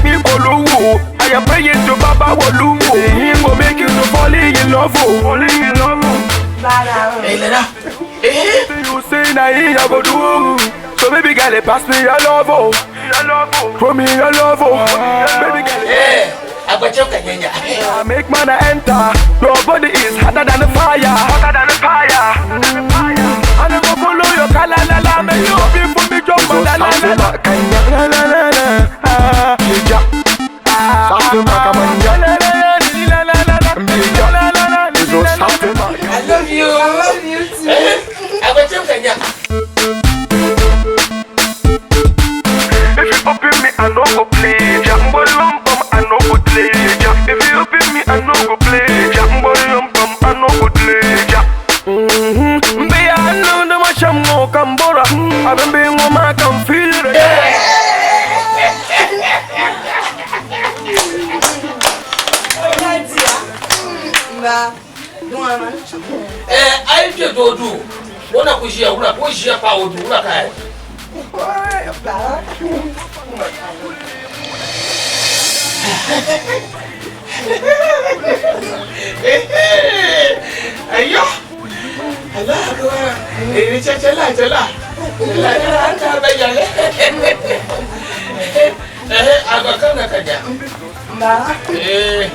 ni koluwu. I am praying to Baba Woluwo. He go make you to fall in love, oh. Fall in love, oh. Eh, Lena. Eh. You say na he I go do. So baby girl, eh, pass me your love, oh. Your love, oh. Throw me your love, oh. Baby girl, Eh. Agbacho kanyanya. I make man a enter. Your body is hotter than the fire. Hotter than the fire. I never follow your kala la la. Make you be for me jump la la la la. La la la la. Ah, yeah. Ah, la la la la la la la. La la la la la. I love you. I love you too. Eh. Agbacho kanya. If you open me, I no go play. Jambo lump I no go play. If you open me, I no go play. Jambo lump I no go play. Mbe I know the mashamu kambora. I've been woman can feel it. Ba, dun ama. Eh, ai je dodu. Wona kushia wura, kushia pa odu wura kai. Ba. Ayo. Allah akbar. Eh, cha cha la cha la. La la ta ba ya le. Eh, agwa kana kanya. Ba. Eh.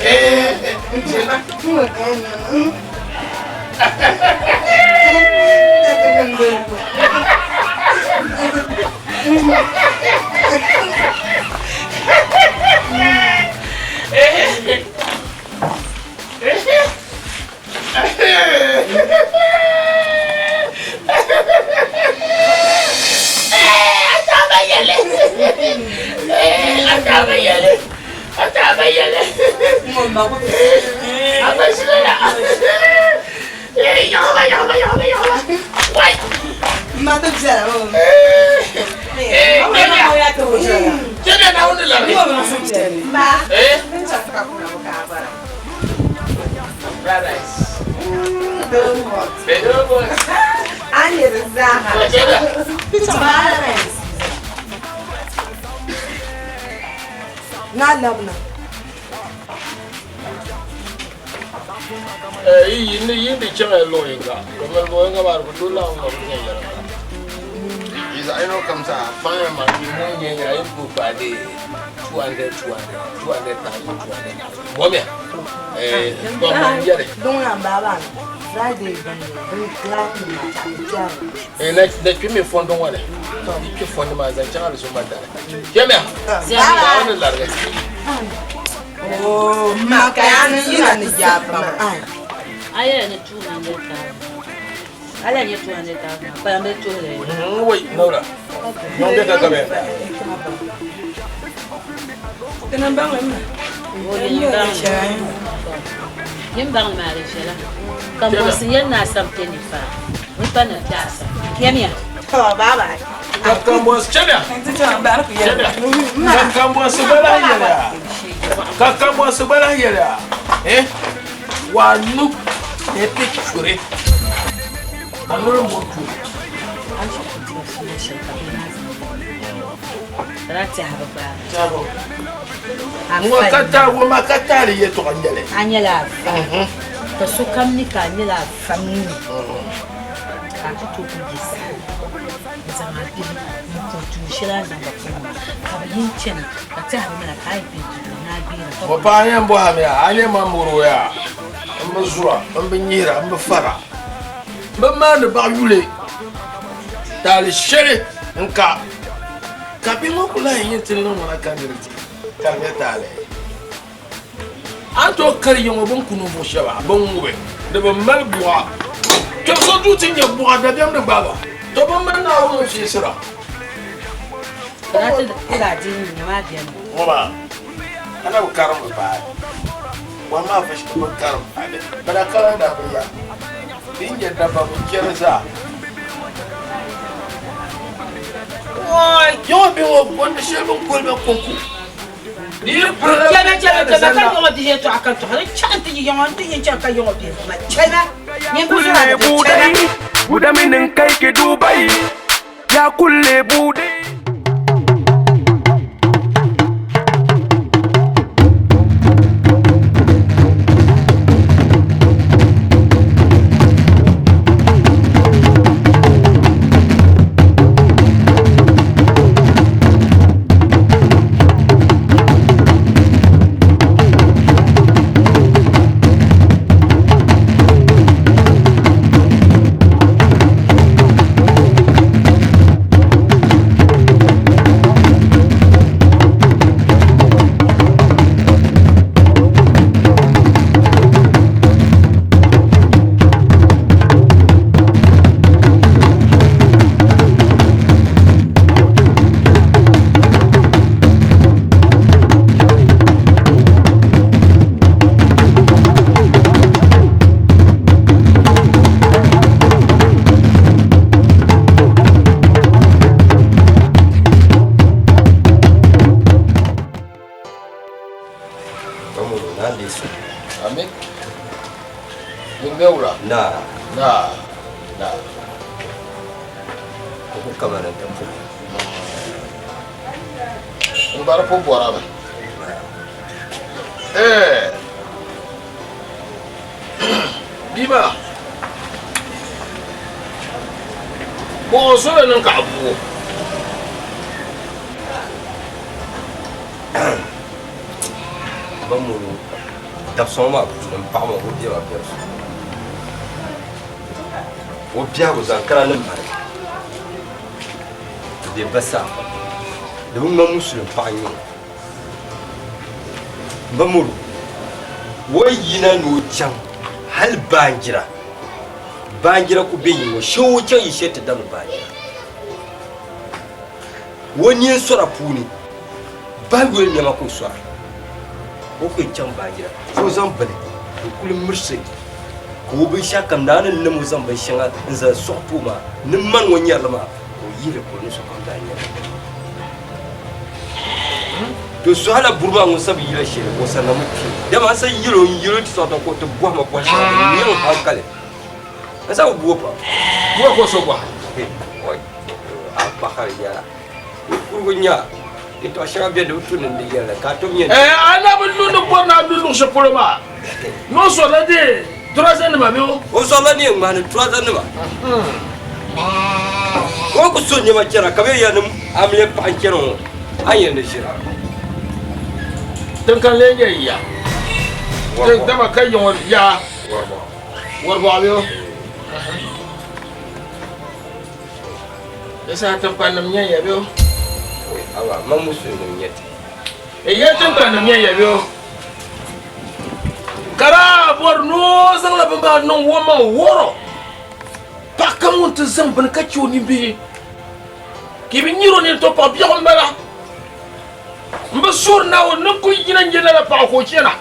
Eh, chela. Eh. Ma to jara o. Ba. An yi zaha. Na labna. Yindi chaŋ loyinga kamar loyinga bar ku dula nga ku nyɛ yɛrɛ Isa I know kamsa fanya ma ni mo nye ya yi bu pa de 200 200 200,000 200,000 Bomia eh ko mo yɛrɛ Don na baba. Friday ban ban class ma ta jara. eh na na twi mi fondo wala ni twi fondo ma zan chaŋ alisu ma dara Kemia Baba. wani larga Oh, ma ka ya ni yina ni ja pam. Ai. Ayɛ ni 200,000. Ala nyɛ 200,000. Kpalam bɛ tuhili. wai naura yon be ka gabe O di yin baŋ maa di viɛla. Ka mbɔnsi yɛli ni asam tɛ ni faa. N pa ni ti asam. Kɛmiya. To baba. Kakambos chemia chemia kakambos bala yɛrɛ kakambos bala yɛrɛ eh wa nu ne pe cure anoro mo cure An shɛ ku diba suya shɛli ka bɛ naa zaŋ Ka daa tɛha bi gbaai. chabo ngo kata wo ma kata ri ye to nyele A nyɛla afa. Ka sokam ni ka a nyɛla afa nuu ni. Ka a ti tooi ku yi saha. N zaŋ a bihi n ku duu shɛli a zaŋ ba puuni maa. Ka bi yin chana ka tɛha bi mana ka a yi kpɛ duu ni a gbeera. mo pa anya mbo ha me anya ma muro ya mbo zura mbo nyira mbo fara mbo ma ni ba yule tali shere nka ka bi ŋɔ kula yin ti niŋ ŋuna ka niri ti ka di nyɛ taali a to kari yiŋɔ bin ku ninvuɣu shɛba bin ŋubi di bi mali buɣa kpɛbi so duu ti nyɛ buɣa dabiɛm di gbaaba to bin mali naawuni n fiisira Ka daa ti ti daa di nyɛ maa bɛni. ŋɔ maa ana bi karim bi paai wa maa fa shi bi karim paai bala kala daa bi ya din nyɛ dabba bi chɛri zaa Wai, yawan bi ŋɔ gondi shɛli bin koli bɛ konko di yi pirila Chɛmɛ chɛmɛ chɛmɛ ka yɔŋɔ bihi yɛltɔɣa ka tɔɣiri chaɣ n ti yi yɔŋɔ n ti yin chaŋ ka yɔŋɔ bihi ma chɛmɛ. Nyɛ bi Kulle zaa bi chɛmɛ. budai, buda minin kai ki Dubai. Ya kulle budai. Naa n-deei so. Ami. Din be wula? Naa. Naa. Naa. O ku kamani n ti puhi. N gba di po bɔra mi. Eh. Bia maa, bɔŋɔ soli niŋ ka a bu o. Ba molo dabisɔŋ maa puuni m paɣa maa o bɛ ma biɛri so. O biɛhigu zaŋ kana ni mali di be basaa di bi ŋmani musulim paɣa n-nyɛ o. Ba molo o yina ni o chaŋ hali baanjira baanjira ku be yiŋ ŋɔ shee o chaŋ yi shee ti damdi baanjira. O neen sɔra puuni bahi yoli nɛma ka o sɔra. O ku yɛn chaŋ baanjira ka o zaŋ bini n-kuli mirisi ka o binshɛɣukam naa ni niŋ o zaŋ binshɛŋa n-zaŋ sɔɣi ti o maa ni mani ŋɔ nyari li maa ka o yihi li polo ni sokam daa nyari li. To sɔhila buri maa ŋun sa bi yila shɛli o sa na mi kpi dama n sa yɛl o n-yɛl o ti sɔɣita ka o ti bɔhi ma bɔhi shɛŋa din nyaŋ hankali. N sa bi bu o pam. Bua ka o so bɔhi. A kpahiri yɛla. Kurigu nya yɛtɔɣ shɛŋa bɛ di bi tu ni n di yɛli ka a tom nyɛ. A na bi lu ni bɔri ni a lu luɣ shɛli polo maa ni o sɔrila di trouser nima bee o? O sɔrila neen ŋmahi ni trouser nima. O ku so nɛma chana ka bɛ yɛli ni amiliya paɣa n-chani ŋɔ, a ni yɛli ni ʒira. Tiŋ kam lee nyɛ ya. Tiŋ dama ka yiŋɔ ya. Wɔribɔɣu bee o? Di saha tiŋkpannim nyɛ ya bɛ o? Awa, man musulinim nyɛ ti. E ya tiŋkpannim nyɛ ya bɛ o? Ka daa bɔri ni o zaŋla bini maa niŋ o maŋ wɔrɔ. Paɣa kam ŋun ti zaŋ bini ka chɛ o nimbihi, ka i bi nyir o nini, to paɣ biɛɣu m-bala. M bi suhiri Naawuni ni n kul yina n-nyɛ lala paɣa ka o chana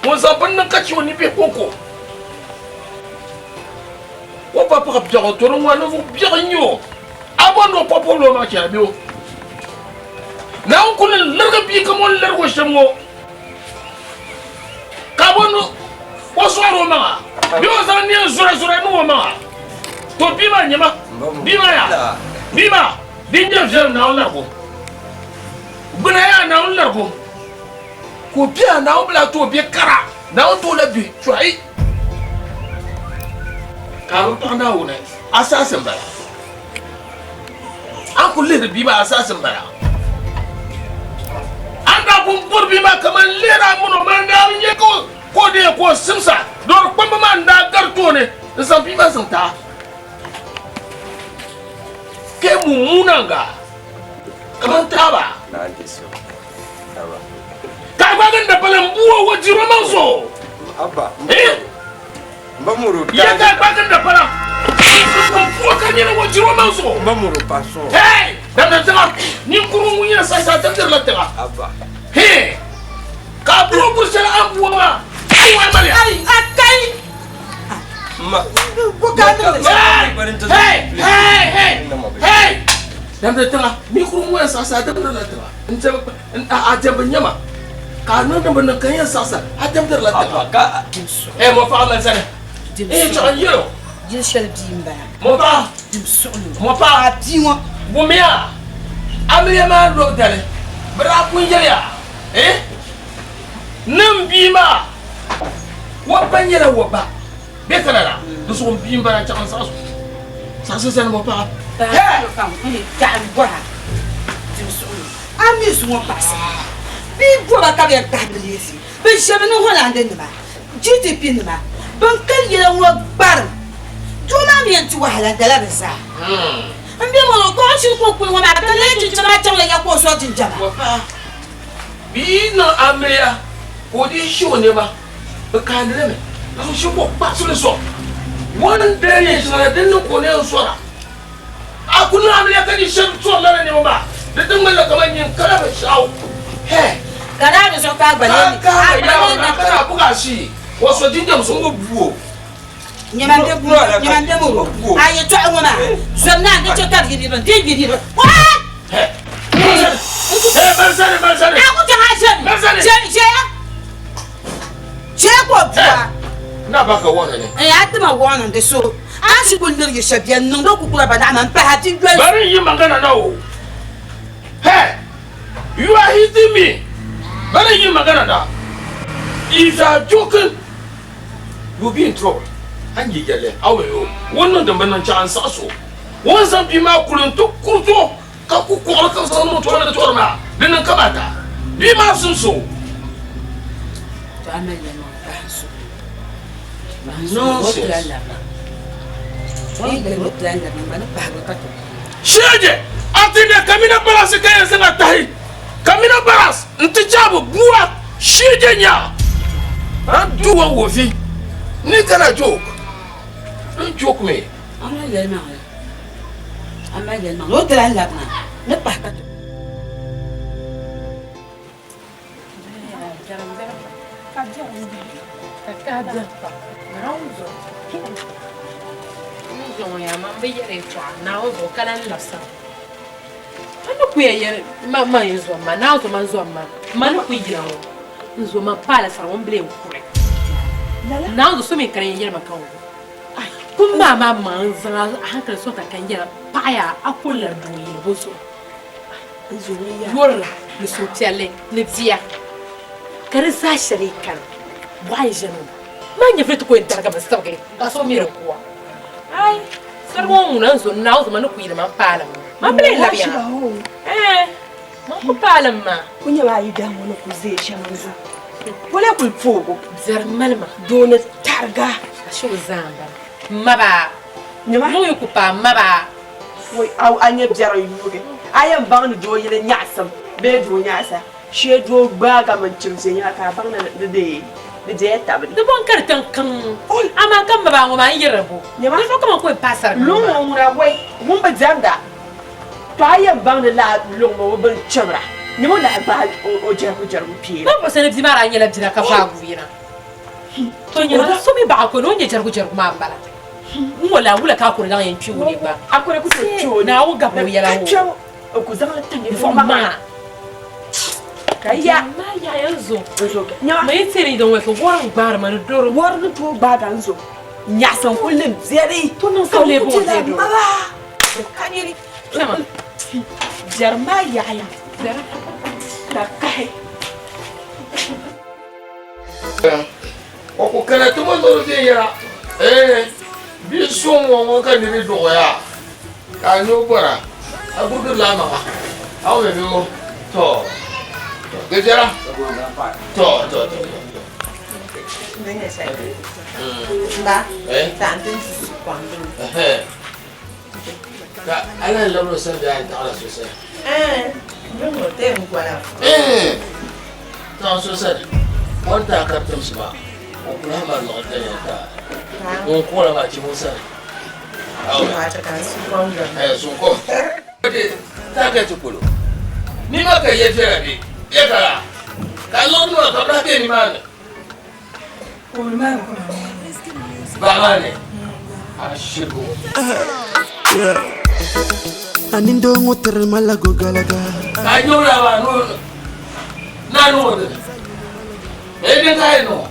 ŋun zaŋ bini niŋ ka chɛ o nimbihi kɔŋko. O pa paɣa biɛɣu to di ŋɔ ninvuɣ biɛɣu n-nyɛ o. A bɔri ni o pɔbi pɔbili o maŋ chana bee o? Naawuni kul ni lirigi bia kaman o ni lirig o shɛm ŋɔ, ka a bɔri ni o sɔɣir o maŋa bee o zaŋ neen zurazura niŋ o maŋa? To bia maa nyama, bia maa yaa, bia maa din nyɛ viɛlim Naawuni larigu gbuna yaa Naawuni larigu ka o bia Naawuni bi lahi ti o bɛ kara Naawuni ti o la bihi chɔhi. Ka a bi paɣi Naawuni asaasi m-bala. A ni kul lihiri bia maa asaasi m-bala. A ni daa pun bɔri bia maa kaman lihiri a min o maa n-daa bi nya ka o deei ka o simsa dɔri kpamba maa n-daa gari tooni n-zaŋ bia maa zaŋ ti a. Kpe mummunaŋga kaman taaba. Ka a gbaagi n dapala m-bu o o diri o maŋ zuɣu. Eh? Ya ka a gbaagi n dapala m-bu o ka nyɛ ni o diri o maŋ zuɣu. Hey! Damdi tiŋa! Ninkurigu ŋun yɛn saɣisi a damdirila tiŋa. Hey! Ka a bu o buri shɛli a ni bu o maa, a yi wahi mali ya. Hey! Hey! Hey! Hey! Damdi tiŋa! Ninkurigu ŋun yɛn saɣisi a damdirila tiŋa. A jɛmbu nyɛma ka a niŋdi bi niŋ ka yɛn saɣisa a jɛmdirila tiŋa ɛ mo paɣa mali sani ɛ chaɣ n yɛlo Yili shɛli bia m-bala. Mo paɣa mo paɣa bia ŋɔ wumiya amiliya maa lobu dali bɛ daa pun yɛliya ɛ niŋ bia maa o ba nyɛla o ba bɛ ka lala di zuɣu m bia m-bala chaɣ n saɣis saɣisi sani mo paɣa A mi zuŋɔ paɣisa bee bɔba ka bɛ yɛn kpahi bɛ leefi bɛ ʒɛmi ni Holland nima, GDP nima bɛn kali yɛla ŋɔ gbarim. Doo maa mi yɛn ti wahala dala bɛ zaa. M be ŋɔ ka o shiri ka o kuli ŋɔ maa ka lee chinchina maa chaŋla ya ka o so jinjama. Bɔ paɣa bɛ yi niŋ amiliya ka o dii ʒi o nɛma bɛ kaandi li mi ka so shiri ka o kpaɣisi li sɔŋ. One day yɛn chaŋla din niŋ ka o na yɛn sɔra. A ku niŋ amiliya ka di shɛb sɔri lala nɛma maa, di ti ŋmanila kaman nyin kala binshɛɣu. Hɛ! Ka daa di zuɣu ka a gba lee ni. Ka a gba yaɣi na ka daa bugi a shii, o so jinjam so ŋɔ bu o. Nyɛma m-be bu nyɛma m-be mɔro. A yɛtɔɣa ŋɔ maa, zom naa n-di chɛ ka bɛ yi niriba, di yi niriba. Hɛ! Hɛ! Mali sani, mali sani! A ku chaŋ a ʒemi. Mali sani! Ʒeya. ba ka wɔni ni. Ɛɛ a tima wɔni di so a ni ku lirigi shɛb bɛn niŋdi o kukura ba naɣima m-pahi a ti yoli. Bari n-yi magana na o. Hey! You are hitting me! Bari n-yi magana na. If you are joking, you will be in trouble. A ni yi yɛli a mi o, o ni niŋ din bi niŋ chaɣ n-saɣis o. O ni zaŋ bia maa kuli nti kuriti o ka ku kɔɣili ka zaŋ niŋ tɔri ni tɔri maa, di niŋ kamata. Bia maa simsi o. To a mali yɛlimaŋli ka a suhu Nonsense. Sheje a ti ne kamina barasi ka yɛn zaŋ a tahi kamina baras n ti chaabu bua sheje nya a du wa wofi ni kana joke don't joke me. A mali yɛlimaŋli a mali yɛlimaŋli o ti lahi labina ni pahi ka ti. Yurila ni suhupiɛlli ni bia ka di zaa shɛli yi kani bɔɣa yi ʒini o maa nyɛvili ti ku yɛn darigimi sibigi ka so mi di kuwa ai sariga ŋɔ ŋuna n zo Naawuni zuɣu man ni ku yili man paalim man bi lee labiya ɛɛ man ku paalim maa. Ku nyɛla a yidan ŋɔ ni ku ʒe shɛm n zo o lee kuli poog o. Biɛri mali ma. Doo ni tariga. Ashe o zaa m-bala. M ma ba. Nyama. Yi ku paai m ma ba. Woi, a nya biɛri n-yuugi. A yɛn baŋ ni doo yili nyaɣisim bee doo nyaɣisa, shee doo gbaagami n-chim viɛnyɛla ka a baŋ ni di deei tab ni. Di bɔŋ ka di kpɛŋ kaŋ, amaa ka m ma ba ŋɔ maa n-yiri bo. Nyama, Di zuɣu kaman ku yɛn paai sarigi ŋɔ luŋ maa. ŋɔ ŋuna woi, ŋun bi diɛmda, tɔ a yɛn baŋ ni lala luŋ ŋɔ o bi chibira. Nyama o lahi gbaai o jɛrigu jɛrigu kpee la. Bɛ buɣisi ni bia maa daa nyɛla bia ka vaai guui na. To nyama, so mi baɣa ko ni o ni nyɛ jɛrigu jɛrigu maa m-bala. N ŋɔ la wula ka a kuri daŋ yɛn kpi o ni gba? A kuri ku tooi kpi o ni. Naawuni gabi o yɛla o. Ka kpɛbu o ku zaŋli ti ninvuɣu maŋa. Ka ya. Ma yaya n zo. N zo. Nyama. Ma yi teeri din wɛ ka wɔri n gbaari ma ni doro. Wɔri ni tooi gbaaga n zo. Nyaɣisa n kuli lim biɛri. To niŋ ka lee bɔŋɔ deei doro. Maba. Ka nini. Kpɛma. Biɛri maa yaɣaya. Biɛri. Ka kahi. O ku kana ti mo zoro viɛnyɛla ee bia so ŋɔ ŋɔ ka niriba duɣiya ka a nyo bɔra a gurigirila a maŋa a mi bi o tɔ di viɛla tɔ tɔ tɔ ka a lahi labiri o sani bee a yɛn taɣila so sani taɣi so sani o ni taai kari timsi maa o ku lahi mali liɣiri daliya ka ŋun kuɣila maa chim o sani sunkom target polo nima ka ya viɛla bɛ ya kala ka liɣiri nima ka bi lahi bɛ nimaani Ba maa ni a shirigu. Anindo ŋɔ tiri ma la gogalaga. Ka a nyɛ la maa naa niŋ o dini. Ee din ka a yɛn niŋ o?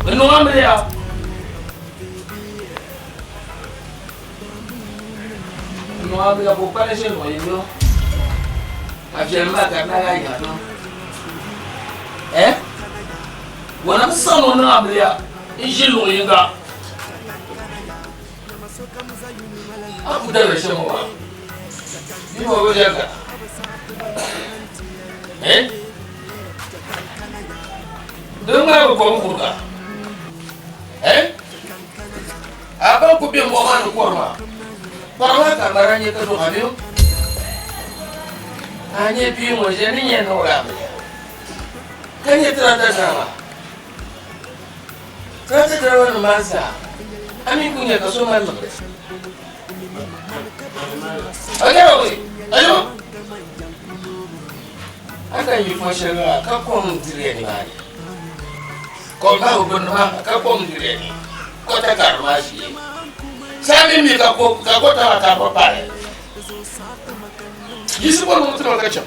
N niŋ amiliya. N niŋ amiliya ka o kpani ʒe luɣ yini yo. A viɛlim maa ka di na lahi yaha no. Eh? Wana bi saɣim o niŋ amiliya n-ʒi luɣ yiŋga. A ku daliri shɛm ŋɔ maa, yi ma o bi viɛli ka. Eh? Din ŋmaa bi kom kuriga. Eh? A ban ku be mɔɣu maa ni kɔri maa, kpara maa ka ŋmara nyɛ ka duɣa bɛ o. A nyɛ bia ŋɔ ʒe ni nyɛ niŋ la amiliya ka nyɛ tirata drama. Tirata drama nim maa zaa a mi ku nyɛ ka so mali liɣiri. Ayo! A ka yi fɔ shɛli maa ka kom diriya nimaani. Kom maa bi gbunni maa ka kom diriya ni kɔta ka di maa ʒee. Saa mi mi ka kɔta maa ka bi pali. Yiɣisi boli ŋun tima ka chaŋ.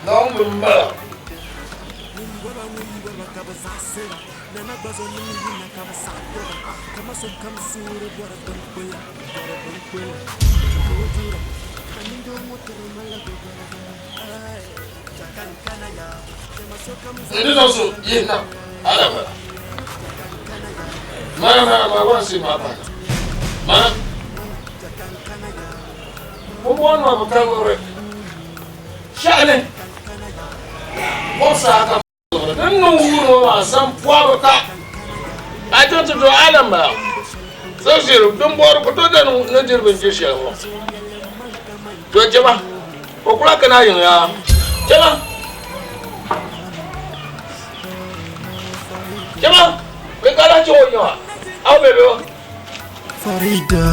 Naawuni M-bala. N ni zaŋ so yihi na ala bala. Mana mana ma wansi ma bala. Mana. Bɔbɔni maa bi kaŋuri shɛhili kɔbisa ata liɣiri din niŋ wuuni ŋɔ maa sam pɔbi ka a chaŋ ti do alam bala so ʒiri din bɔri ku tooi dani ni diri bindiri shɛli ŋɔ to chɛma o kula kana yiŋ yaa chɛma chɛma bɛ ka lahi chaŋ o yiŋa a bɛ bɛ o. Farida,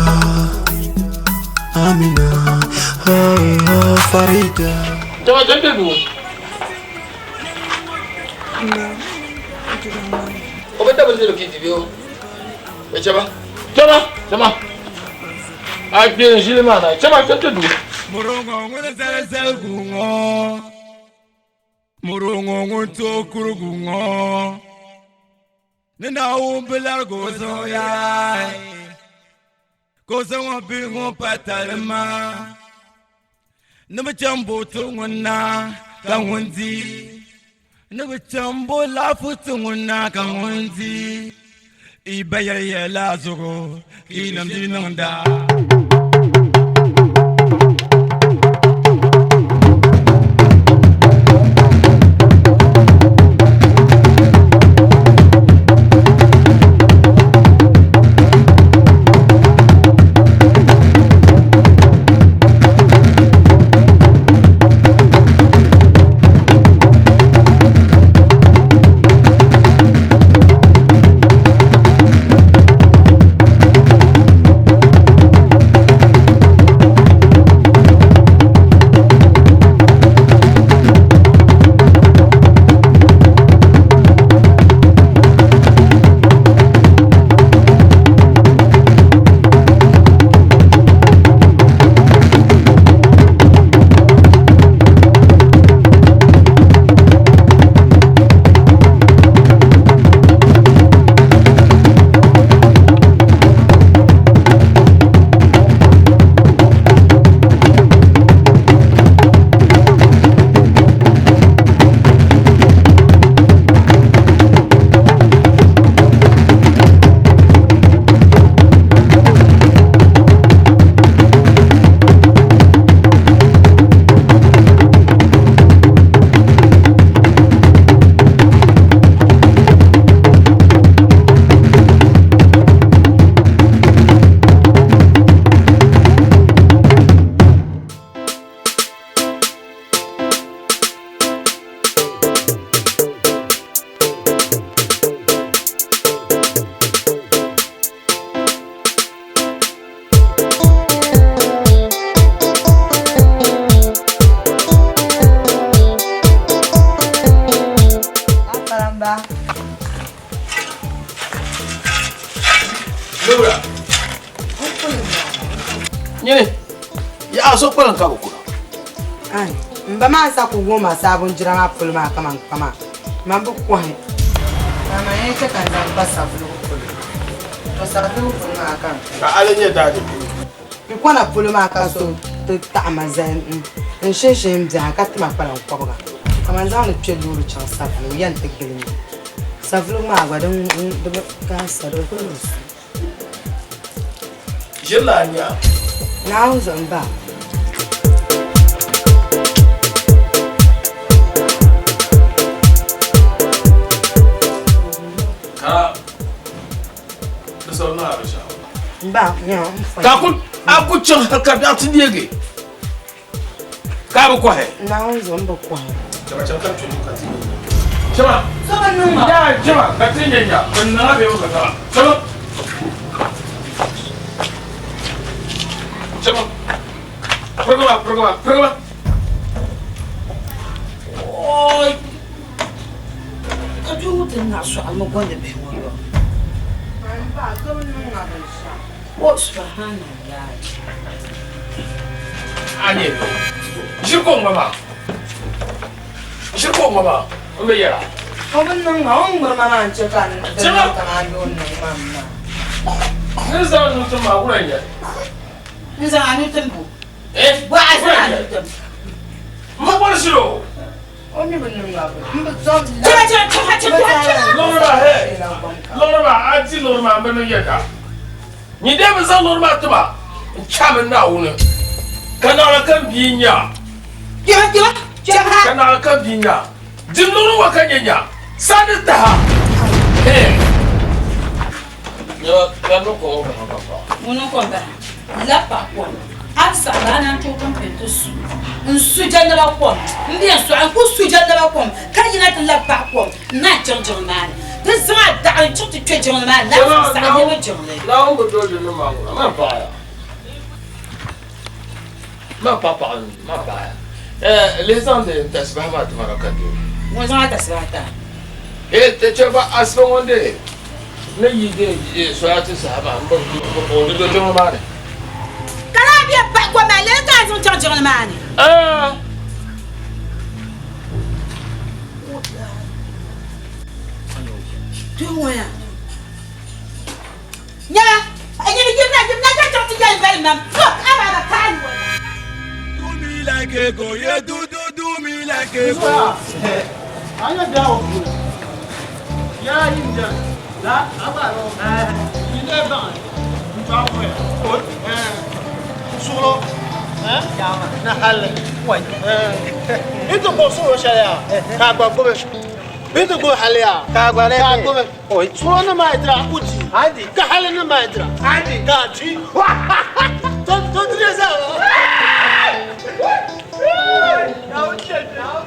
Amina, oh, Farida. Jama jɛn tɛ duu. O bɛ dabili niriba kii dibi o. Bɛ chɛba. Chɛba, chɛma. A kpee n ʒili maa na. Chɛba jɛn tɛ duu. Moroŋo ŋun zali zaligu ŋɔ, moroŋo ŋun tooi kurigu ŋɔ. Ni Naawuni bi larigi o zuɣu yaai, ka o zaŋ o bihi ŋɔ pa talima. Ni bɛ chaŋ bo ti ŋun na ka ŋun di, ni bɛ chaŋ bo laɣifu ti ŋun na ka ŋun di. Yi ba yɛli yɛla zuɣu ka yi nimdi niŋda. Nyini, yaɣa so kpalim ka bi kuna. Ai, m ba maa sa ku wum a saabunjira maa polo maa kaman kpama. Man bi kɔhi. Ka man yɛn chɛ ka n zaŋ kpa savuligu polo. To savuligu polo maa ka n kani. Ka a lee nyɛ daadibu. N kɔna polo maa ka so ti taɣi ma zali n shinshin m biɛha ka ti ma kpalan kɔbiga. Ka man zaŋ li kpe loori chaŋ savuligu yɛn ti gili mi. Savuligu maa gba din di bi kaasa di bi kuli bi su. Ʒirila a nya. Naawuni zuɣu m-ba. Ka di sɔri niŋ a binshɛɣu. M-ba, nya, m fɔn. Ka a ku chaŋ hal ka biɛɣu ti neegi ka a bi kɔhi. Naawuni zuɣu m bi kɔhi. Chama chaŋ ka kpe ka ti nya nya. Chama. So bi niŋ ma. Yaa chama ka ti nya nya. Bɛ niŋ a bee bɛ ka taba. Chama. Chama. Pirigima pirigima pirigima. Oi. Ka doo ŋɔ ti naɣ sɔɣili mi gondi bihi ŋɔ yɔ. O subhanallah. A nyɛ ʒiri ko ŋɔ maa. N shiri ka o ŋɔ maa, n bi yɛra. O bi niŋ ma, o ni ŋmiri ma maa n-chɛ ka n di niŋ kaman o ni niŋ ma maa. N ni zaŋ n nuu tim maa, wula n-nyɛ li? N zaŋ a nuu tim bo? Bɔ a zaŋ a nuu tim? M bi bɔri shili o. O mi bi niŋ ma bini. M bi zaŋ Chɛma, chɛma, chɛma, chɛma, chɛma! Liɣiri maa, hɛɛ! Liɣiri maa, a di liɣiri maa, m bi niŋ yɛda. Nyin dee bi zaŋ liɣiri maa ti ma, n chami Naawuni, ka naɣila ka m bia nya. Chɛma, chɛma, chɛma! Ka naɣila ka m bia nya. Dim liɣiri ŋɔ ka nyɛ nya, sa ni taha. Hɛɛ! Nyama, ka niŋ kom ŋɔ bahi ka paɣa. Ŋuni n-kom bahi? La paɣa kom. A bi saɣi ba a naan tooi kpam pini ti su n-su jɛnnaba kom. M bi yɛn sɔɣi n-ku su jɛnnaba kom ka yina ti labi paɣa kom n-naan chaŋ jiŋli maa ni. Di zaŋ a daɣiri n-chaŋ ti kpe jiŋli maa ni naan zaŋ saɣi niriba jiŋli. Naawuni bi doli di ni maa ŋuna, man paɣiya. Man paɣi paɣa ni, man paɣiya. Lihi zaŋdi n tasibahi maa ti ma na ka di. Ŋun zaŋ a tasibahi ti a? Ti chɛ ba asiba ŋun dee ni yi dee solati saha maa m bi o di do jiŋli maa ni. Ka laa bɛ pahi kom maa lee ka a zaŋ chaŋ jiŋli maa ni? Tuhi ŋɔ ya. Nyɛla a nyini yirina yirina ka chaŋ ti yɛli bali mam fuck a baaba ka a noli. Do me like a go, yeah, do do do me like a go. Anya bia o puuni. Ya yin jɛm. La a gba ro. Yi le baŋ. N tɔɣa kuya. O suɣulo. Na halli. I ti kpuɣi suɣulo shɛli yaa ka a gba gbubi. Bɛ ti gbubi hali yaa ka a gbubi. Suɣulo nim maa yi dira a ku di. Ka hali nim maa yi dira ka a di. To di zaa.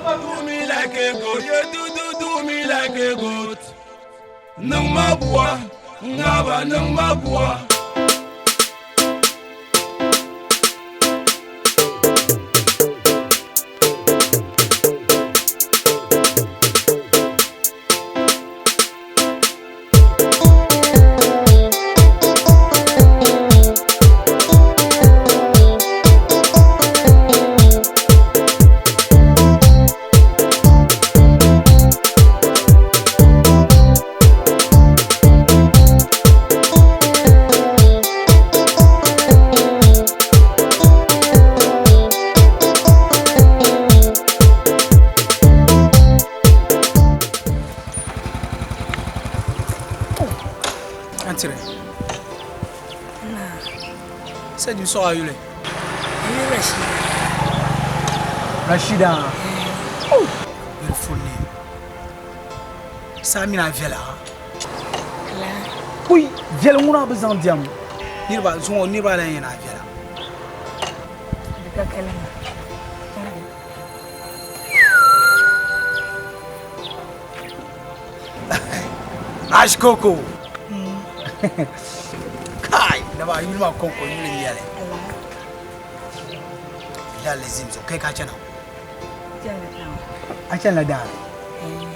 Do me like a goat, yeah, do do do me like a goat. Niŋ ma bua, ŋaba niŋ ma bua. Antire. Sɛ di sɔɣa yuli. Rashida. Rashida. Oh, beautiful name. Saa mini a viɛla. La. Pui, viɛli ŋuna bi zaŋ diɛm. Niriba zuŋɔ niriba lan yɛn a viɛla. Di ka kalima. Ash Coco. Kai, na ba yuli maa kɔŋko yuli n nyɛli. Lali zim so kai ka chana. A chana daani.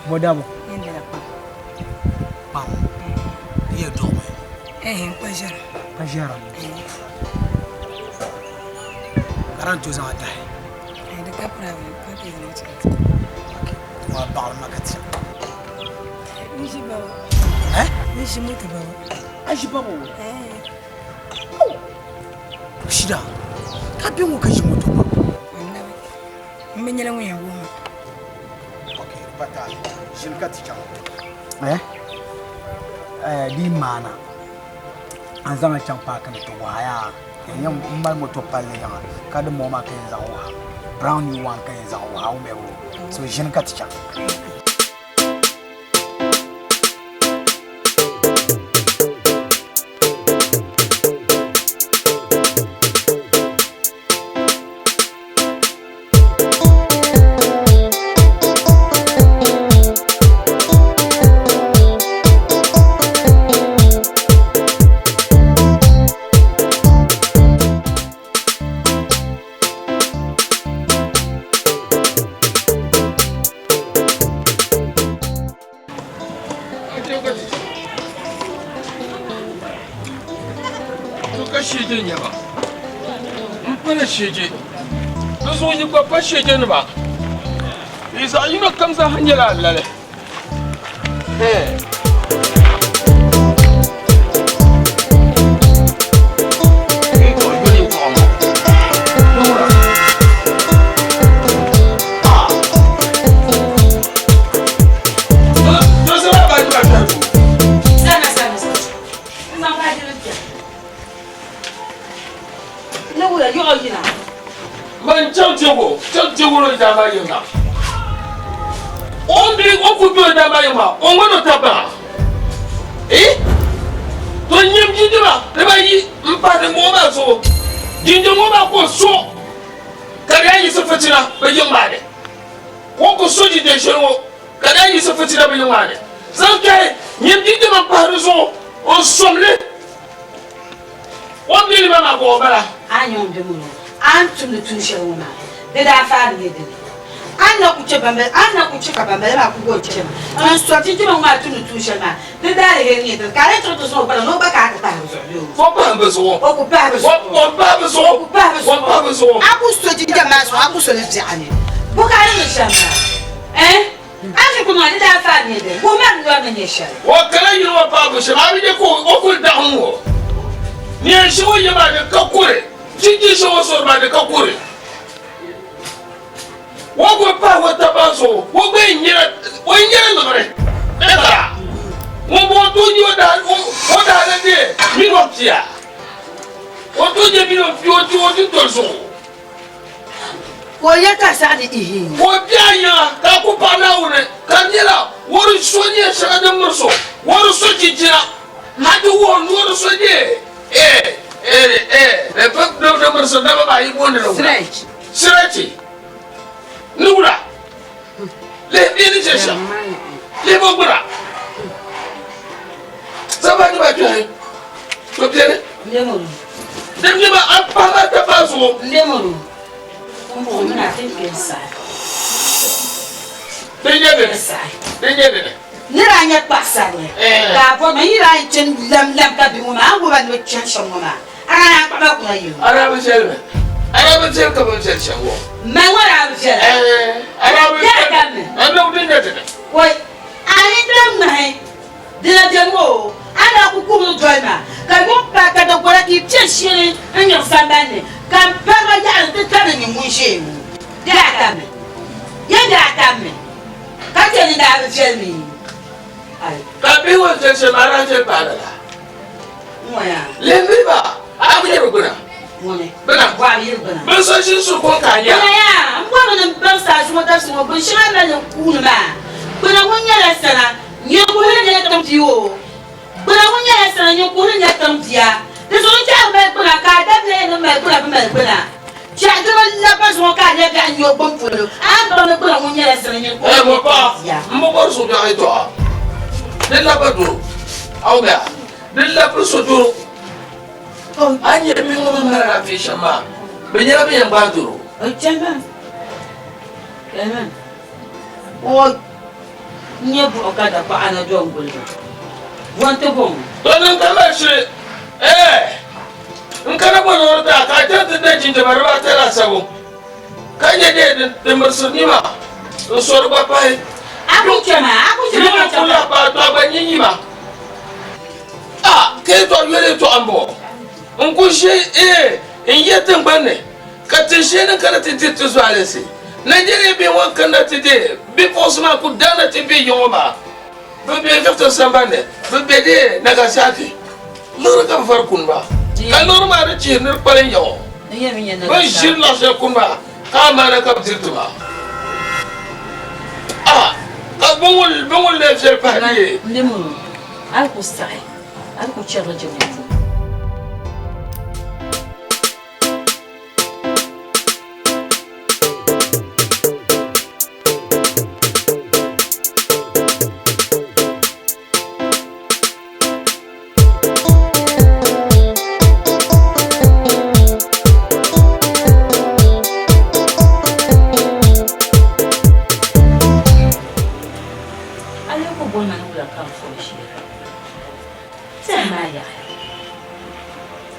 Bɔ dabo. Kpam. Di yɛ duɣimi. Kpa ʒɛra. Kpa ʒɛra. Ka di ni tooi zaŋ a tahi. Di ka problem, ka ti zaŋ chaŋ. Wa baɣali ma ka ti chaŋ. N ʒi babo. Eh? N ʒi moto babo. A ʒi babo? Shida, ka bɛ ŋɔ ka ʒi moto babo? Annabi, m bi nyɛla ŋun yɛn wuhi ma. Okay, bata, ʒini ka ti chaŋ. Eh? Eh, di maana. An zaŋ chaŋ paaki ni ti wahi yaa. N yɛn m mali moto palli yiŋa ka di moo maa ka yɛn zaŋ wahi. Brown new one ka yɛn zaŋ wahi a wumya boo. So ʒini ka ti chaŋ. To ka sheje nyɛba n pala sheje di zuɣu yi gba pa sheje nima. Di zaɣ yino kam zaaha nyɛla alali. Man chaŋ teeku, chaŋ teeku ni daa maa yiŋa. O ni o ku be o daa maa yiŋa maa, o ŋmani o taba maa. Eh? To nyam jinjama dibayi m-pahi dimbɔŋɔ maa zuɣu. Jinjam ŋɔ maa ka o so ka di yaa yiɣisi fitina bɛ yiŋ maa ni. O ku so jinjam shɛli ŋɔ ka di yaa yiɣisi fitina bɛ yiŋ maa ni. Zaŋ kpɛhi nyam jinjama m-pahi di zuɣu n-som li. O ni bɛ nima maa ka o bala. A ni nyɛ ŋun be ŋɔ a ni tumdi tuun shɛli ŋɔ maa, di daa faari nyɛ dini? A ni na ku chɛ bambala, a ni na ku chɛ ka bambala maa ku go n-chɛ ma n-sɔri jinjɛma ŋɔ maa tumdi tuun shɛli maa, di daaliheri nyɛ dini? Ka a lee chaŋ ti zaŋ o gbana ni o gba ka a ti pahi bɛ zuɣu bee o? O pahi bɛ zuɣu. O ku pahi bɛ zuɣu. O pahi bɛ zuɣu. O ku pahi bɛ zuɣu. O pahi bɛ zuɣu. A ku so jinjɛm maa zuɣu, a ku so li biɛɣu ni. Bɔ ka a niŋdi shɛm maa? Ɛɛh! A ni ku niŋ a di daa faai nyɛ dini? Wuhi ma di lɔri ni nyɛ shɛli. O kala yini ŋɔ paabu shɛm, a bi nya ka o kuli daɣim ŋɔ. Neen shɛŋa o ye maa di ka kuri, chinchini shɛŋa o sori maa di ka kuri. O gba pahi o taba zuɣu, o gba yɛn nyɛla o yɛn nyɛla liɣiri. Ɛka ŋun bɔŋɔ tooi nyɛ o daa o daa na deei miliɔn pia. O tooi nyɛ miliɔn pia o ti o dintɔri zuɣu. Ka o yɛli ka saɣi ni ihi. Ka o be a yiŋa ka a ku paɣi Naawuni, ka di nyɛla o di so nyɛ shɛŋa din miri so, o di so chinchina hal ti wuhi ni o di so nyɛ eh eh eh din miri so dama maa yi booni li wula? Sirɛchi. Ni wula? Lihi bia ni chɛ shɛm, lihi bo gbura. Saba ni ba kpɛhi, to beni. Din mi ba a pahi ma taba zuɣu. Din nyɛ dini, din nyɛ dini. Ni daa nyɛ paɣisarili, ka a bɔri ma yi daa yi chani lamlam ka bihi ŋɔ maa, a ni wuhi ba ni bɛ chani shɛm ŋɔ maa, a daa naan kpaɣi ba kuna yiŋa. A daa bi viɛli mi. A daa bi viɛli ka bɛ ni viɛli shɛm ŋɔ. Mali ŋɔ daa bi viɛla. A daa bi Yɛli viɛli. ka mi. A ni din nyɛ dini. Wai, a yi daa ŋmahi Dina beni ŋɔ, a daa ku kuhiri doli ma, ka yuŋ paai ka dagora ka yi piɛ shiri n-nyiɣi samban ni, ka m pari ba yaɣili nti tabili nyin ŋun ʒe ŋɔ. Bɛ daa tammi. Yɛn bɛ daa tammi, ka chɛ ni daa bi viɛli mi. Ai. Ka bihi ŋɔ viɛli shɛm, a daa viɛli paai lala. N-ŋɔ yaa. Lihimi ba, a bi yiri gbuna. Ŋuni? Bina. Bɔɣa bi yiri gbuna. Bɛ so ʒini su kɔŋ ka a nya. Gbuna yaa, m bɔrimi ni m baŋ saa zuŋɔ dabisi ŋɔ binshɛŋa mali n kuuni maa. Gbuna ŋun nyɛla sana. Nyin kuhili nyɛla tiŋ bia o. Gbuna ŋun nyɛla sana, nyin kuhili nyɛla tiŋ bia. Di zuɣu n-chɛ a mali gbuna ka a dabila yɛn ni mali gbuna bi mali gbuna. Chɛ di bi lab a zuŋɔ ka a nya biɛɣu n-nyɛ o gbuni polo. A ni baŋ ni gbuna ŋun nyɛla sana, nyin kuhili nyɛla tiŋ bia. M bi bɔri so biɛɣu yɛtɔɣa. Di lab a doro. A wumya? Di labiri so doro. A ni nya bihi ŋɔ ni mali alaafee shɛm maa, bɛ nyɛla bɛ yɛn gbaai doro. O nyɛ buɣu ka dapaɣa na do n-guli ba. Bɔ n-ti bɔŋɔ? To niŋ ka mali shili, ɛɛ, n kana bɔ ni ti a ka a chaŋ ti da jinjama dibaata laasabu, ka nyɛ dee din mirisiri nima n-sɔri gba pahi. A ku chɛ ma, a ku chɛ ma ka Yuŋ ku lahi paai tɔha gba nyi nyima. A ka yɛtɔɣ yoli yɛtɔɣa m-bɔŋɔ, N ku ʒe, ɛɛ, n yi tiŋgbani ni. Ka ti ʒe ni ka di ti diri ti zualinsi. Nigeria bihi ŋɔ kanna ti deei bipuɣinsi maa ku daana ti be yiŋ ŋɔ maa. Bɛ be Victor sambani ni, bɛ be deei Nagasaki. Liɣiri ka bɛ vari kuni ba, ka liɣiri maa di chihiri ni di kpalim ya ŋɔ. Bɛ ni ʒiri laɣ shɛli kuni maa, ka amaana ka bɛ diri ti maa. A ka bɛ ŋun lee viɛli pahi deei. A ku saɣi, a ku chɛrila jɛmbu.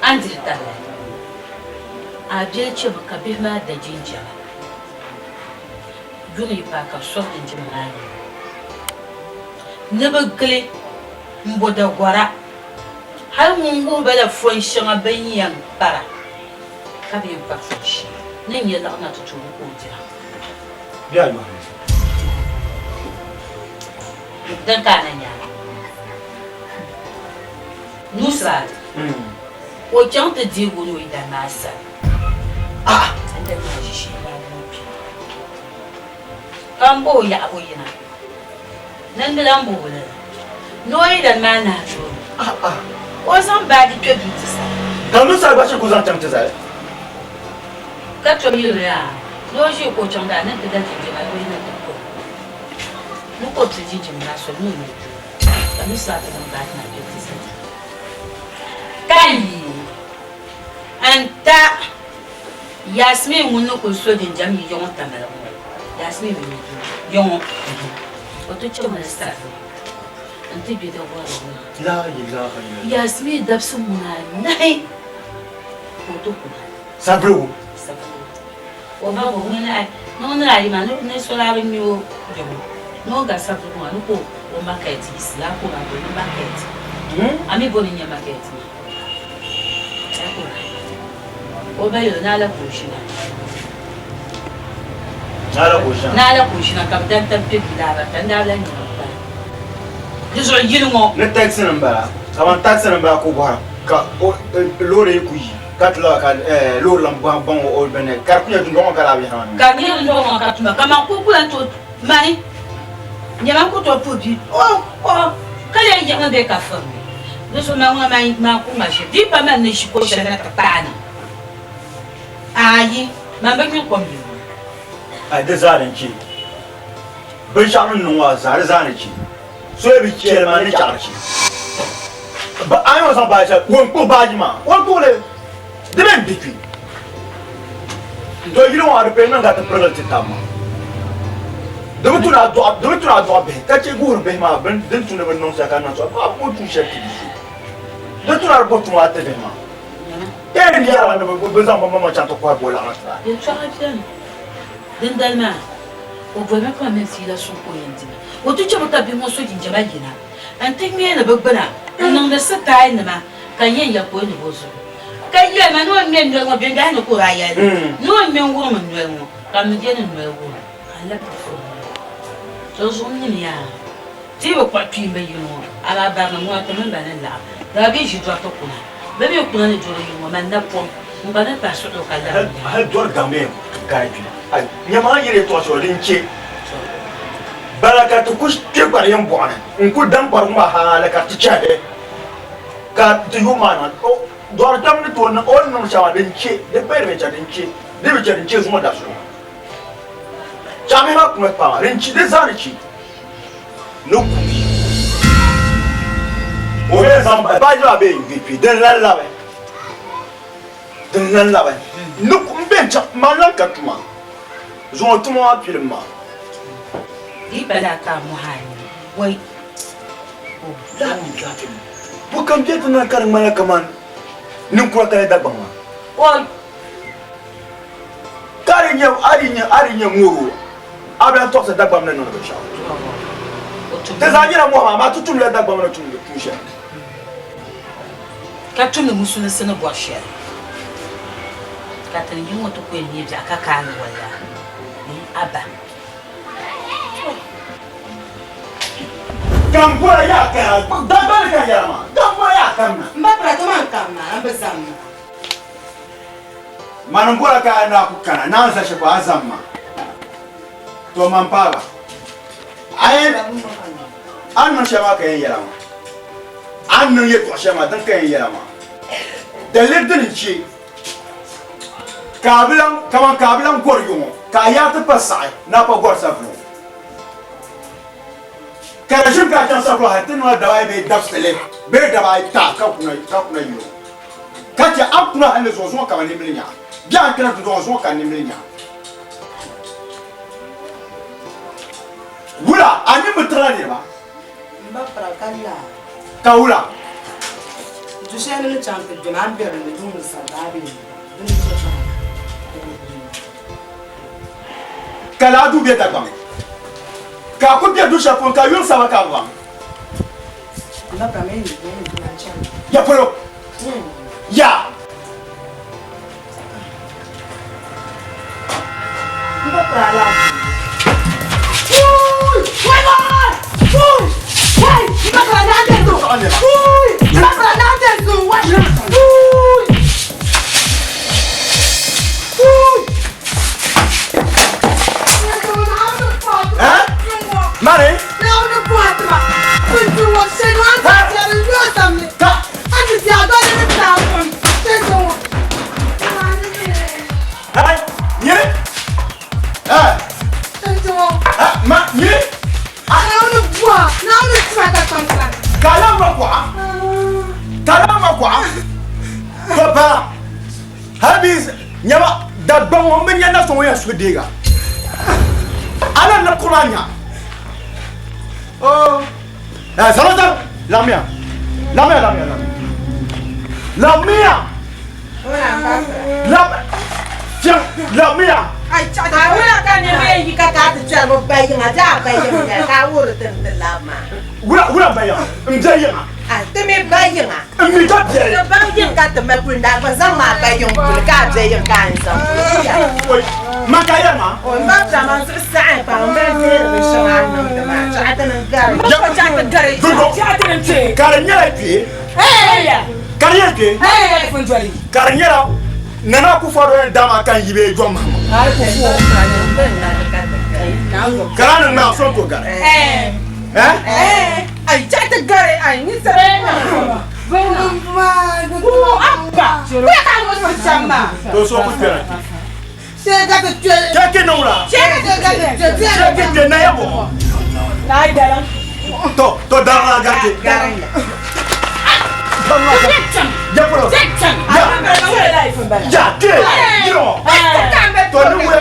A ni dihi tabili, a biɛli chɛmi ka bihi maa da jinjɛma. Yuŋ yi paai ka bɛ sɔri linjima maa nini ni bɛ gili m-bo dagɔra hal ŋun wuhi ba la fɔn shɛŋa bɛ ni yɛn kpara ka bɛ yɛn kpari fɔn shɛli ni n-nyɛ liɣiri na ti tooi ka o dira. Din ka a na nya Nusrat, o chaŋ ti deeg o ni o yidana maa sani. N dali maa ʒishee daa dii kpi ka m bo o yaɣibu yina ni n di lan bo o lala ni o yidana maa nahi tooni o zaŋ baaji kpe duu ti sani. Ka Nusrat gba shiri ku zaŋ chaŋ ti zali. Ka tom yili yaa ni o ʒii ka o chaŋ daa ni nti da jinjɛm ayi o yi na ti kuri ni ka o pili jinjɛm maa soli ni o mali duu ka Nusrat ti zaŋ baaji maa kpe ti zali ka yi n-ta Yasmin ŋun ni kuli so jinjɛm yi yiŋɔ Tamale ŋɔ Yasmin mi ni yiŋɔ o ti chaŋ ni sarili n-ti gbe dagɔrili maa Yasmin dabisi muna anahi ka o ti kuna. Savelugu. Savelugu. O ba ŋɔ ŋun lahi ni o nira ayi maa ni so daa bi nya o yiŋɔ ni o gari Savelugu maa ni ka o market yiɣisi laa ka o daa boli ni market. A mi boli n-nya market maa. Laa ka o daa yɛli. O ba yɛli o ni a la ka o ʒina. Ni a la ka o ʒina. Ni a la ka o ʒina ka bɛ dan tabi kpe duu daa bata n daa lahi nya ba kpalim. Di zuɣu yili ŋɔ. Ni taxi nim bala kaman taxi nim bala ka o bɔhira ka loori yi ku yi ka ti lahi ka loori lan bɔhi baŋ o bini ka di ku nyɛ dundɔŋ ŋɔ ka laa binyɛra maa niŋ. Ka di nyɛ dundɔŋ ŋɔ ka tuma kaman ku ku lan tooi mani nyɛma ku tooi puhi bia o o ka lee yiɣimi bee ka firimi di zuɣu man ŋuna maa ku ŋma ʒiri di yi pa man ni ʒi ko shɛli na ti kpaai na ayi man bi nyu kom yili ŋɔ. Ai di zaa din chɛ binshɛɣu din niŋ maa zaa di zaa ni chɛ so yi bi chɛli maa ni chaɣiri chɛ a ni zaŋ baaji shɛli o ni kpuɣi baaji maa o ni kpuɣili di bɛ n-di kpi to yili ŋɔ a di pili niŋ ka ti pirigili ti tab maa di bi tu ni a dɔɣi di bi tu ni a dɔɣi bihi ka chɛ guhiri bihi maa bini din tu ni bi niŋ shɛli ka niŋ shɛli a bi bɔ tuun shɛli ti bi so di tu ni a di bɔ tuma ti bihi maa ka yɛn yɛra ni bi zaŋ bi maŋmaŋ chaŋ ti kɔhi boliɣiri ti ba. Yɛltɔɣa beni. Dindali maa, o bolimi ka o mini fiila suŋ ka o yɛn dimi. O ti chɛmi ka bihi ŋɔ so jinjama yina nti ŋmɛɛni bɛ gbina n-niŋdi sitaainima ka n yɛn yɛli ka o ni bo zuɣu. Ka yɛli ma ni o ŋme n noli ŋɔ bɛndahi ni ka o daa yɛli li ni o ŋme n-wurim n noli ŋɔ ka m mi je ni n noli wurim ka n labi ti furi ŋɔ. Dinzuɣu n nimi yaa ti yi bi kpuɣi kpiimba yili ŋɔ amaa barinim ŋɔ ti mini ba ni laɣim dama bɛ yi ʒi dɔriti kuna bɛ mi kuna ni dɔro yili ŋɔ man napɔŋ n gba ni pahi suɣilo ka labi n nyaŋ. Hali dɔri gaŋ bee gari kpi. Ai, nyama a yɛli yɛtɔɣa shɛli din chɛ bala ka ti ku kpe kpari yɛn bɔɣu ni n-ku dam kparigu maa hali ka ti chɛhi ka ti yuŋ maa niŋ. O dɔri kpɛm ni tooi niŋ o ni niŋ shɛm maa din chɛ, di pa di bi chɛ din chɛ, di bi chɛ din chɛ zuŋɔ dabisili ŋɔ. Chaɣimihi maa kuma kpa maa, din chɛ, di zaa ni chɛ ni ku bi o yɛn zaŋ baaji maa bee n-gbe kpe din lan labi. Din lan labi ni ku m bɛn chaŋ man lan ka tuma zuŋɔ tuma maa pilim maa. Di pa daa ka a mɔhi a nini wai o. Lala mi daa ti niŋ bɔ kam bɛ ti na ka di ŋmanila kaman ninkura kali Dagbaŋ maa. Oi! Ka a di nya, a di nya, a di nya ŋɔro, a bi lan tɔɣisi Dagbaŋ ni niŋdi binshɛɣu. Ti zaa nyɛla mɔhi maa, amaa ti tumdila Dagbaŋ ni tumdi tuun shɛli. Ka tumdi musulinsi ni bɔri shɛli, ka tin yi ŋɔ ti ku yɛn nyɛ biɛɣu ka kaani walla ni a ba. Gambɔra yaa kaya, Dagbani ka n yɛra maa, Gambɔra yaa kamina. M ba pira ti man kamina, a bi zamma. Mani m-bɔra ka a naa ku kana, naa n-za shɛli polo a zam ma. To man paai ba. A yɛn a ni niŋ shɛli maa ka yɛn yɛla maa. A ni niŋ yɛtɔɣ shɛli maa din ka yɛn yɛla maa. Daliri dini n-chɛ ka a bi lan kaman ka a bi lan gɔri yuŋ ka a yaa ti pa saɣi ni a pa gɔri savelugu. Ka di ʒim ka a chaŋ savelugu hal ti niŋla daba ayi bee dabisili bee daba ayi ta ka kuna ka kuna yino. Ka chɛ a kuna hal ni zuŋɔ zuŋɔ ka ba nimmili nya a. Bee a ni kana dundɔŋ zuŋɔ ka n nimmili nya a. Wula, a nini bi tiɣila niriba? M ba pira ka laa. Ka wula? Du shɛli ni ni chaŋ ti gbema, a ni be din ni duŋ ni sariga a be ni di ni chɛ ka a Ka laa duu be Dagbaŋ. Ka a kuli be du shɛli puuni ka yuri saba ka a bi baŋ. Ya polo. Ya. Mari. Hey, nyini. Eh. Ma, nyini. Kala ma kuɣa. Kala ma kuɣa. To bala. Hali bi nyɛba Dagbaŋ ŋɔ m bi nya na so ŋun yɛn suhu deega. A na ni kuri maa nya. Oh. Eh, zama zam. Lamiya. Lamiya, lamiya, lamiya. Lamiya. Lam. Fiɛŋ, lamiya. A wula ka niriba yɛn yi ka ka a ti kpɛri bɛ ba yiŋa, di a ba yiŋ n-nyɛ ka a wuhiri ti ni ti labi maa. Wula, wula m ba yiŋa? M be yiŋa. A ti mi ba yiŋa. M mi ka biɛri. Ti baŋ yiŋ ka ti mali kuli n-daa gba zaŋ ma a ba yiŋ kuli ka a be yiŋ ka a ni zaŋ kuli ya. Oi, man ka yɛri maa? O m ba pira man zuɣu saɣim pam m mali deeri binshɛŋa a ni niŋdi maa chaɣa ti ni gari. Ya, Dundo, ka di nyɛla kpee. Ka di nyɛla kpee. Ka di nyɛla Nana Akufo-Addo yɛn daa maa ka n yi bee John Mahama. Ka di ni ŋmaa so n-tooi gari. Eh? Ai chaɣa ti gari ai ni sara To so ku kpɛra kpe. Kɛ niŋ la. Kɛ kpe na ya bɔ. To to dara la gari te. Ya polo. Ya. Ya ke. Yiro. To ni we.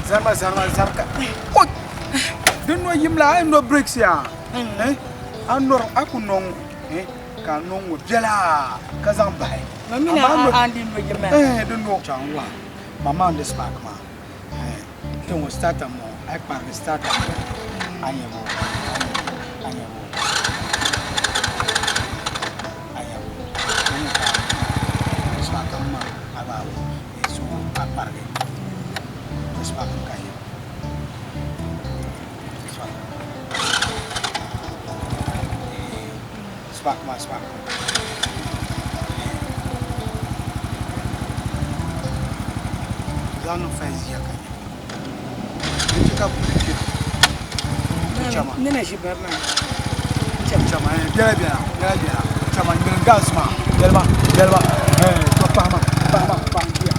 Zarma zarma zarka. O din no yimla a no breaks ya. Eh? A nor a ku nong eh ka nong wo biɛla ka zaŋ bahi. Mami na a andi no yimla. Eh din no chaŋ wa. Mama on this park ma. Eh tin wo starter mo ai kparigi starter mo. Anyabo. Anyabo. Anyabo. Spark ma abawo. So a kparigi. Spark ka yɛ. Spark. Spark ma spark. Zaŋ niŋ fɛn ʒiya ka nyɛ. N chɛ ka buku kpɛ. Chama. Ni na ʒi bari maa. Chama biɛla biɛla biɛla biɛla. Chama ŋmɛlim gas maa. Biɛlima biɛlima. To pahima pahima pahim biya.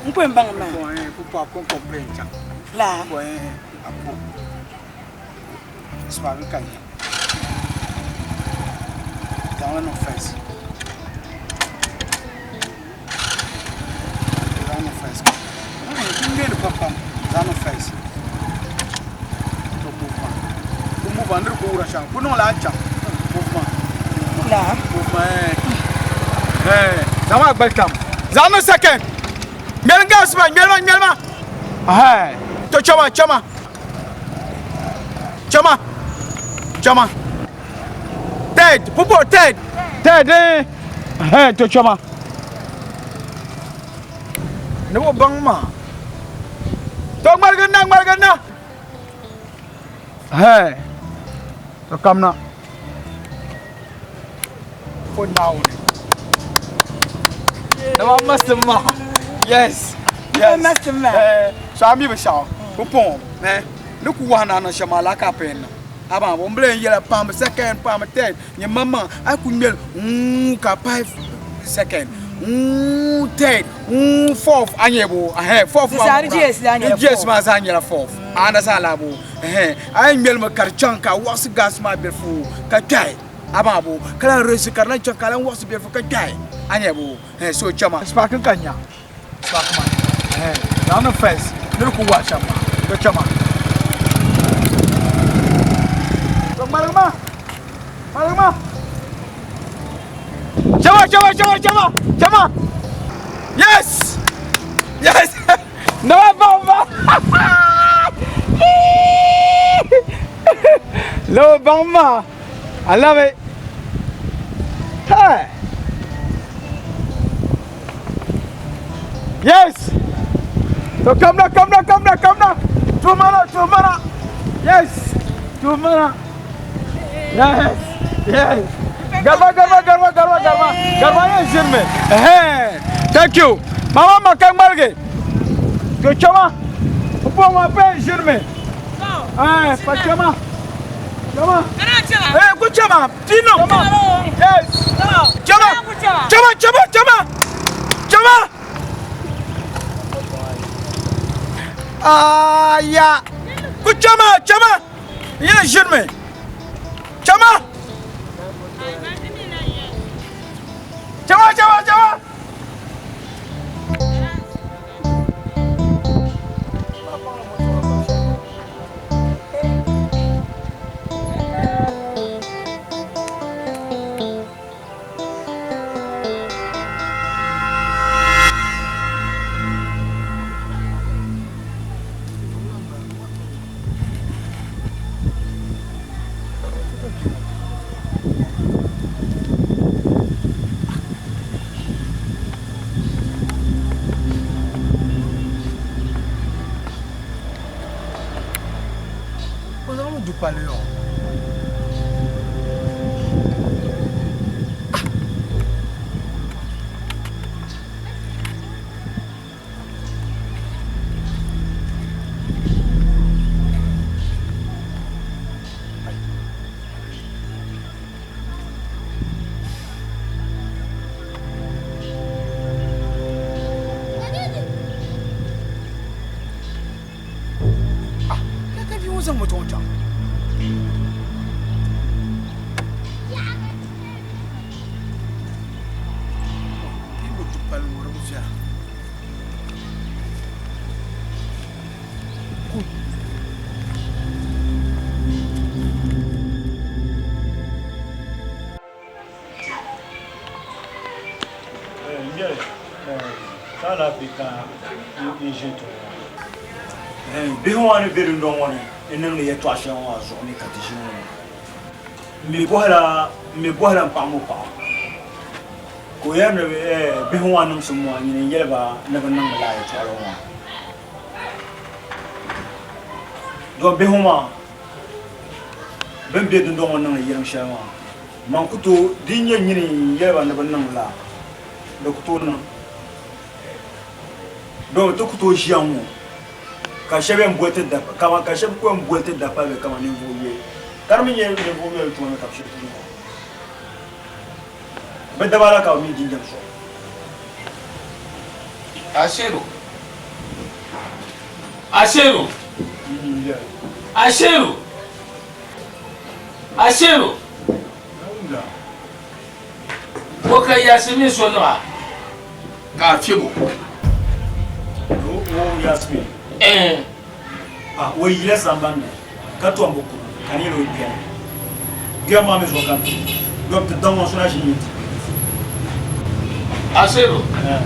N kpɛ n baŋ maa. Ko ko complain chaŋ. La. Ko a ko. Spark ka nya. Zaŋli niŋ first. Zaŋ niŋ first. N ŋmɛli pam pam. Zaŋ niŋ first. To move on. Ku move on. Niri ku wura shɛm. Ku niŋ la a chaŋ. Move on. La. Move on. Eh. Zaŋ maa gbali tam. Zaŋ niŋ second. Ŋmɛli gas maa. Ŋmɛli ma ŋmɛli ma. Aha. To chama chama. Chama. Chama. Third. Pupo third. Third eh. Eh to chama. Ni bo baŋ maa. To ŋmaligi na ŋmaligi na. Eh. To kamna. For Naawuni. Dama masim maa. Yes. Yes. Masim maa. Eh, so a mi binshɛɣu pumpɔŋɔ eh, ni ku wahi na niŋ shɛm maa laa ka a pɛn niŋ. A baŋ bɔ m bi lee yɛla paami second paami third nyɛ maŋmaŋ a yi ku ŋmɛli mm ka pahi second mm third mm fourth a nyɛ bo eh fourth maa Di zaa ni GS zaa nyɛla GS fourth. maa zaa nyɛla fourth a na zaa laa bo eh a yɛn ŋmɛlimi ka di chaŋ ka a waɣisi gas maa bilifu ka kpɛhi A baŋ bo ka lahi resi ka di lahi chaŋ ka lahi waɣisi biɛlifu ka kpɛhi a nya bo eh so chama spark ka nya spark maa eh zaŋ niŋ first ni di ku waɣi shɛm maa so chama to ŋmaligi maa ŋmaligi maa chama chama chama chama chama yes yes Naba baŋ ba Naba baŋ ma I love it. Hey. Yes. So come now, come now, come now, come now. Tumana, tumana. Yes. Tumana. Yes. Yes. Garba, garba, garba, garba, garba. Garba yes, Jirme. Hey. Thank you. Mama makang malge. To chama. Upo ma pe Jirme. Eh, pa chama. Chama. Eh, ku chama. Tino. Yes. Chama. Chama, chama, chama. Chama. Ah, ya. Ku chama, chama. Yes, Jirme. Chama. Chama, chama, chama. O zaŋ mi du palli yɔ. Ah, ka bia ŋɔ zaŋ moto ŋɔ chaŋ. Bia du palli ŋɔ di bi viɛla. Bihi ŋɔ ni be dundɔŋ ŋɔ ni n-niŋdi yɛtɔɣ shɛŋa maa zuɣu ni ka ti ʒi ŋɔ. M mi bɔhila m paɣa mɔpaɣa ka o yɛri ni bihi ŋɔ niŋsim maa nyini n-yɛli ba ni bɛ niŋmi lala yɛtɔɣili ŋɔ maa. Dɔn bihi ŋɔ maa bɛ ni be dundɔŋ ŋɔ niŋdi yɛlim shɛli maa, man ku tooi di nyɛ nyini n-yɛli ba ni bɛ niŋ lala, di ku tooi niŋ. Dɔn ti ku tooi ʒiya ŋ-ŋɔ ka shɛba yɛn boli ti dapa, kaman ka shɛba ku yɛn boli ti dapali bɛ kaman ninvuɣ yoli, ka di mi nyɛ ninvuɣ yoli tuma mi ka bɛ shiri tuui ŋɔ. Bɛ daba la ka bɛ mi jinjam so. Ashiru. Ashiru. Ashiru. Asero. Ko ka Yasmin so niŋa ka a fiɛbo. O Yasmin. Eh. Ah, o yila sambani ni ka tom bi kuri ka ni yɛli o gbɛri. Gbɛri maa mi zuɣu ka n ti dobi ti daŋ ŋɔ so na ʒi nyɛ ti. Asero. Eh.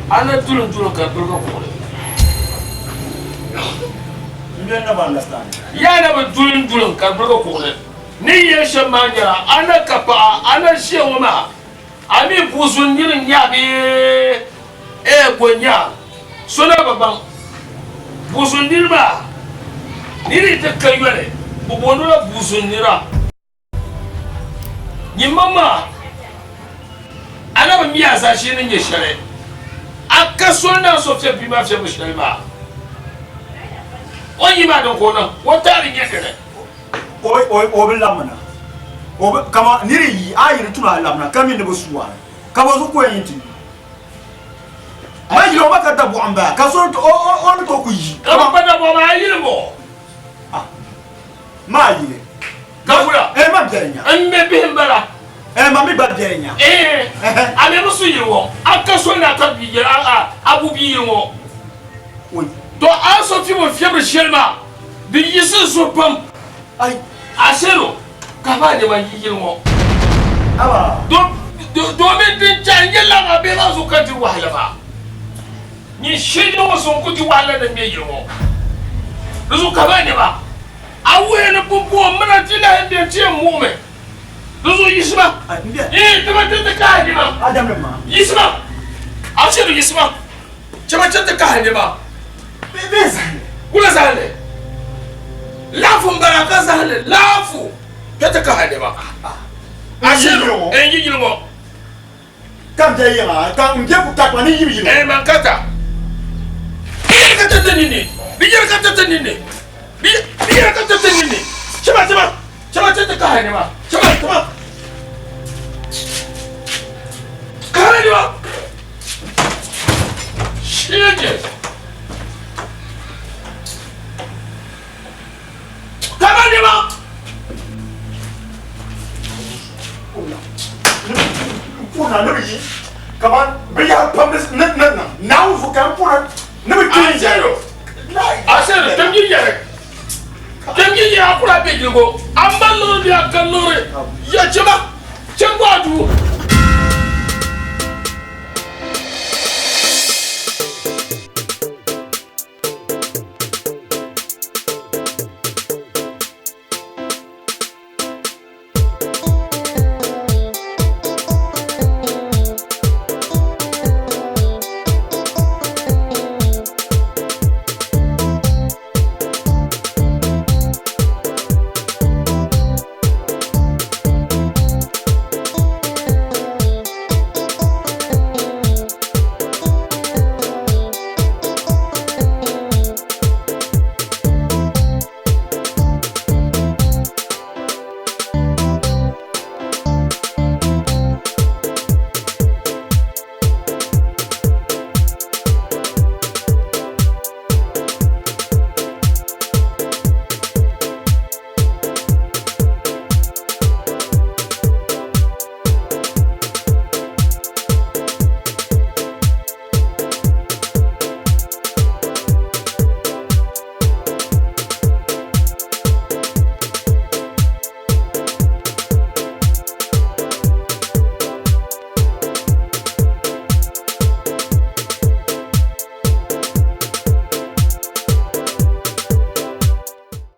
A na duli duli ka birigi kuɣuli. N bɛ na bi understand. Yaa na bi duli duli ka birigi kuɣuli. Ni yɛli shɛm maa nyɛla, a na ka paɣa, a na ʒiya ŋɔ maa, a mi buɣusun nir n-nya bee ɛɛ go nya, so na bi baŋ. Buɣusun nir maa, nir yi ti ka yoli, bɛ booni o la buɣusun nira. Nyin maŋ maa, a na bi mi a zaashee ni nyɛ shɛli, a ka soli ni a so fiɛbi bia maa fiɛbibu shɛli maa. O yi maa din ka o niŋ, o taali n-nyɛ dini. O bi labimina. O bi, kaman nir yi a yi di tum a labina ka mi ni bi su a ni, ka bɔ zuɣu ka o yɛn yi ti yi? Ma yili o ma ka dabɔɣu m-bala, ka so o, o, o ni tooi ku yi. Ka bi kpa dabɔɣu maa, a yili bɔ? Ah, ma yili. Ka wula? Eh, ma biɛri nya. N mi bihi m-bala. Eh, ma mi gba biɛri nya. Eh, a mi bi su yili ŋɔ. A ka soli ni a ka bia yili, a, a, a bu bia yili ŋɔ. To a so fiɛbu fiɛbiri shɛli maa, di yiɣisi zuɣu pam. Asero, ka baa nɛma yi yili ŋɔ. Domin din chani nyɛ lala bee maa zuɣu ka di wahala maa. Nyin shɛli ŋɔ so n-ku di wahala ni ŋmɛ yili ŋɔ. Di zuɣu ka baa nɛma a wuhi ni pumpɔŋɔ mina ti lahi bɛ ti yɛn muɣimi. Di zuɣu yiɣisima. Ii, ti bi ti kahi nɛma. Yiɣisima. Asero yiɣisima. Chama chɛ ti kahi nɛma. Bɛ zahindi. Wula zahindi? Laafu m-bala ka zahindi laafu kpe ti kahi nɛma. Ashe n yi yili ŋɔ. Ka m be yiŋa, ka m be ku ka ni yim yili. Ɛɛ man ka ta. Bi yɛli ka ti ti ninni. Bi yɛli ka ti ti ninni. Bi yɛli ka ti ti ninni. Chama chama chama chɛ ti kahi nɛma. Chama chama. Kahi nɛma. Shege. Kama nɛma. Puna ni bi yi kaman binyahari pam ni ni niŋ Naawuni zuɣu ka n puna ni bi kpi Asero. Asero tem yi yɛri. Tem yi yɛri a kula bɛ yiligo. A ma liɣiri bee a ka liɣiri. Ya chema. Chɛ gba a duu.